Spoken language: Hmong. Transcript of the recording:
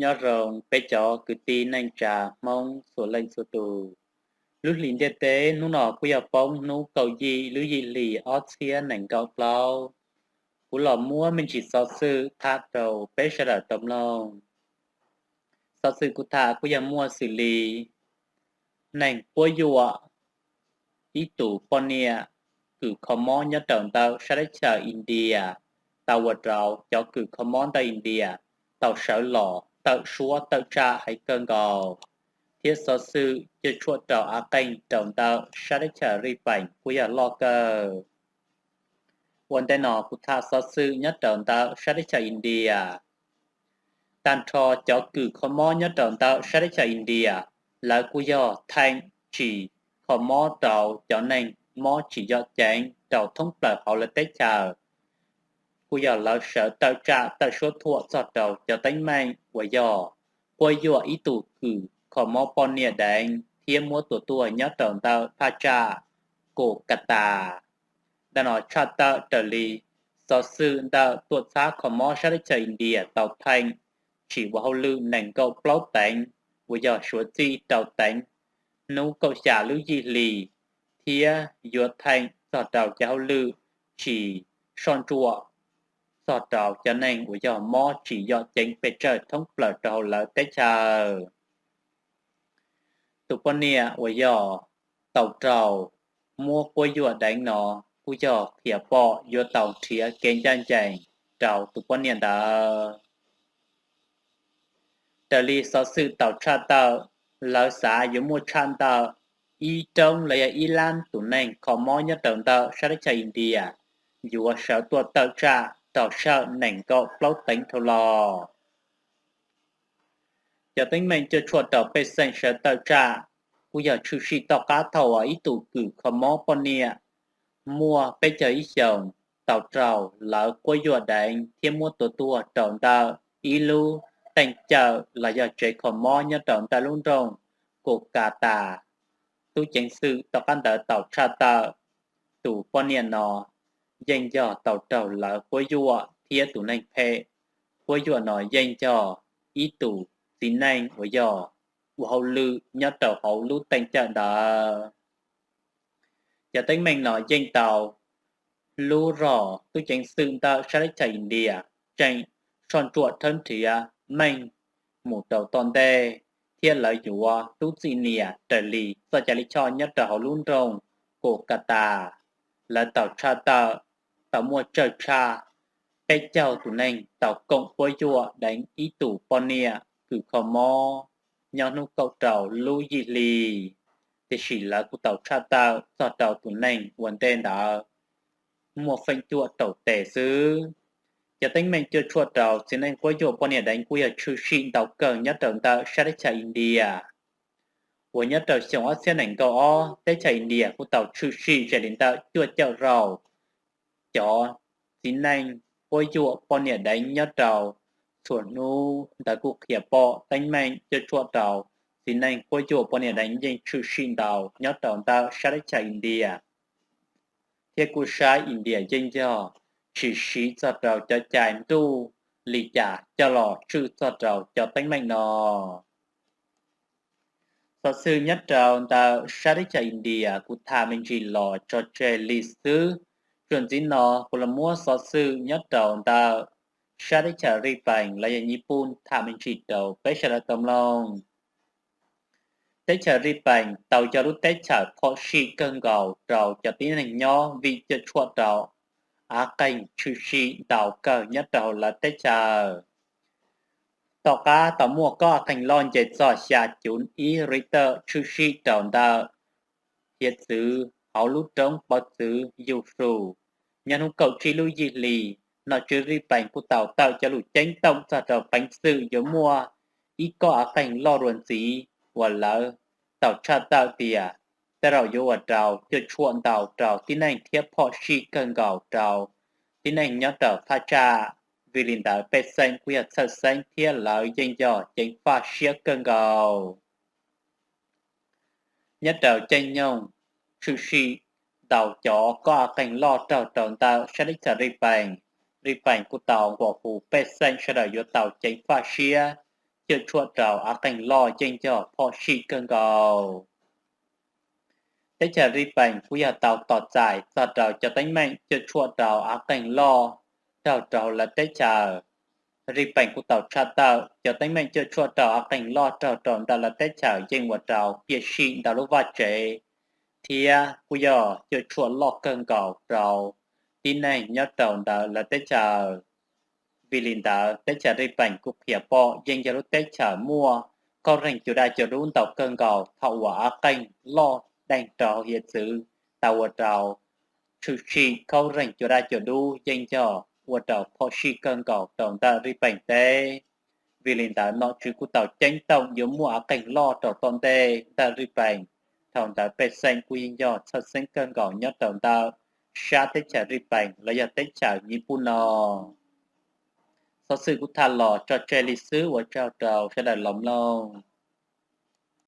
Nyob zoo peb cov kwv tij neej tsa Hmoob txhua leej txhua tus. Lub hlis ntiaj teb hnub no kuj yog poob hnub kaum yim lub yim hlis ob txhiab nees nkaum plaub. Kuv los muab me ntsis xov xwm tham rau peb sawv daws tau mloog. Xov xwm kuv tham kuj yog muaj xws li neeg quab yuam ib tus poj niam kws kho mob nyob rau ntawm sab teb chaws India, tau ua rau cov kws kho mob ntawm India tau sawv los tawm suab tawm tsam heev kawg nkaus, thiab xov xwm cuam tshuam rau av qeeg rau ntawm sab teb chaws Zij Pees kuj yog loj kawg. Ua ntej no kuv tham xov xwm nyob rau ntawm sab teb chaws India. Tag nrho cov kws kho mob nyob rau ntawm sab teb chaws India, lawv kuj yog theem tsim kho mob rau cov neeg mob tsis yog ceev rau thoob plaws hauv lawv teb chaws. Kuj yog lawv sawv tawm tsam tawm suab thuam txog rau cov teeb meem uas yog quab yuam ib tug kws kho mob poj niam deev thiab muab tua tuag nyob rau ntawm thaj tsam Kolkata. Ntawm no tshaj tawm raws li xov xwm ntawm tuam txhab kho mob sab teb chaws India tau theem tsim ua hauj lwm nees nkaum plaub teev uas yog suav txij rau teev hnub kaum xya lub yim hlis, thiab yuav theem txog rau cov hauj lwm tsim soj ntsuam txog rau cov neeg uas yog mob tsis yog ceev pes tsawg thoob plaws rau hauv lawv teb chaws. Tus poj niam uas yog tau raug muab quab yuam deev no kuj yog qhia pom yuav tau nrhiav kev ncaj ncees rau tus poj niam ntawd. Raws li xov xwm tau tshaj tawm, lawv xav yuav muaj tshaj ntawm ib roob los yog ib lab tus neeg kho mob nyob rau ntawm sab teb chaws India yuav sawv tuaj tawm tsam rau sawm nees nkaum plaub teev dhau los. Cov teeb meem cuam tshuam rau pej xeem sawv tawm tsam kuj yog tshwm sim tom qab thaum uas ib tus kws kho mob poj niam muaj peb caug ib xyoos tau raug lawv quab yuam deev thiab muab tua tuag rau ntawm ib lub teej cawm los yog tsev kho mob nyob rau ntawm lub nroog Kolkata. Tub ceev xwm tom qab ntawd tau tshaj tawm tus poj niam no yeej yog tau raug lawv quab yuam thiab tus neeg phem quab yuam no yeej yog ib tus txiv neej uas yog ua hauj lwm nyob rau hauv lub teej cawm ntawd. Cov teeb meem no yeej tau lub rog tub ceev xwm ntawm sab teb chaws India tseem soj ntsuam rhawb nrhiav meej mus rau tom ntej, thiab lawv yuav tub txim nias raws li txoj cai lij choj nyob rau hauv lub nroog Kolkata. Lawv tau tshaj tawm tau muaj tsawg tshaj peb caug tus neeg tau koom quab yuam deev ib tus poj niam kws kho mob nyob hnub kaum rau lub yim hli, tiam sis lawv kuj tau tshaj tawm txog rau tus neeg ua ntej ntawd muaj feem cuam rau tes xwb. Cov teeb meem cuam tshuam rau txiv neej quab yuam poj niam deev kuj yog tshwm sim ntau kawg nyob rau ntawm sab teb chaws India, uas nyob rau xyoo ob txhiab nees nkaum ob teb chaws India kuj tau tshwm sim ze li ntawm cuaj caum rau cov txiv neej quab yuam poj niam deev nyob rau txhua hnub. Ntawd kuj qhia pom teeb meem cuam tshuam rau txiv neej quab yuam poj niam deev yeej tshwm sim ntau nyob rau ntawm sab teb chaws India, thiab kuj saib India yeej yog tshwm sim txog rau cov cai ntuj li cas coj los tshwm txog rau cov teeb meem no. Xov xwm nyob rau ntawm sab teb chaws India kuv tham me ntsis los tso tseg li xwb. Txuas ntxiv no kuv los muab xov xwm nyob rau ntawm sab teb chaws Zij Pees los yog Nyij Pooj tham me ntsis rau peb sawv daws tau mloog. Teb chaws Zij Pees tau yog lub teb chaws phom sij kawg nkaus rau cov tib neeg nyob vim cuam tshuam rau av qeeg tshwm sim ntau kawg nyob rau hauv lawv teb chaws. Tom qab tau muaj kob av qeeg loj nce txog xya cuv ib Richter tshwm sim rau ntawm hiav txwv hauv lub roob pov txwv Yus Sus nyob hnub kaum tsib lub yim hli, nom tswv Zij Pees kuj tau tawm cov lus ceeb toom txog rau peev xwm yuav muaj ib kob av qeeg loj dua ntxiv uas lawv tau tshaj tawm tias tej zaum yuav ua rau cuam tshuam ntau rau tib neeg thiab phom sij kawg nkaus rau tib neeg nyob rau thaj tsam. Vim li ntawd pej xeem kuj yog txhawj xeeb thiab lawv yeej yog ceev faj siab kawg nkaus. Nyob rau caij nyoog tshwm sim ntau cov kob av qeeg loj raug rau ntawm sab teb chaws Zij Pees, Zij Pees kuj tau nqua hu pej xeem sawv daws yuav tau ceev faj siab cuam tshuam rau av qeeg loj yeej yog phom sij kawg nkaus. Teb chaws Zij Pees kuj yog tau tos txais txog rau cov teeb meem cuam tshuam rau av qeeg loj raug rau lawv teb chaws. Zij Pees kuj tau tshaj tawm cov teeb meem cuam tshuam rau av qeeg loj raug rau ntawm lawv teb chaws yeej ua rau piam sij ntau lub vaj tsev, thiab kuj yog cuam tshuam loj kawg nkaus rau tib neeg nyob rau ntawm lawv teb chaws. Vim li ntawd teb chaws Zij Pees kuj qhia pom yeej yog lub teb chaws muaj khaub reeg cua daj cua dub ntau kawg nkaus thaum uas av qeeg loj deeg rau hiav txwv tau ua rau tshwm sim khaub reeg cua daj cua dub yeej yog ua rau phom sij kawg nkaus rau ntawm Zij Pees teb. Vim li ntawd nom tswv kuj tau ceeb toom yuav muaj av qeeg loj rau tom ntej ntawm Zij Pees. Dhau ntawd pej xeem kuj yeej yog txhawj xeeb kawg nkaus nyob rau ntawm sab teb chaws Zij Pees los yog teb chaws Nyij Pooj no. Xov xwm kuj tham los tso tseg li xwb, ua tsaug rau sawv daws los mloog.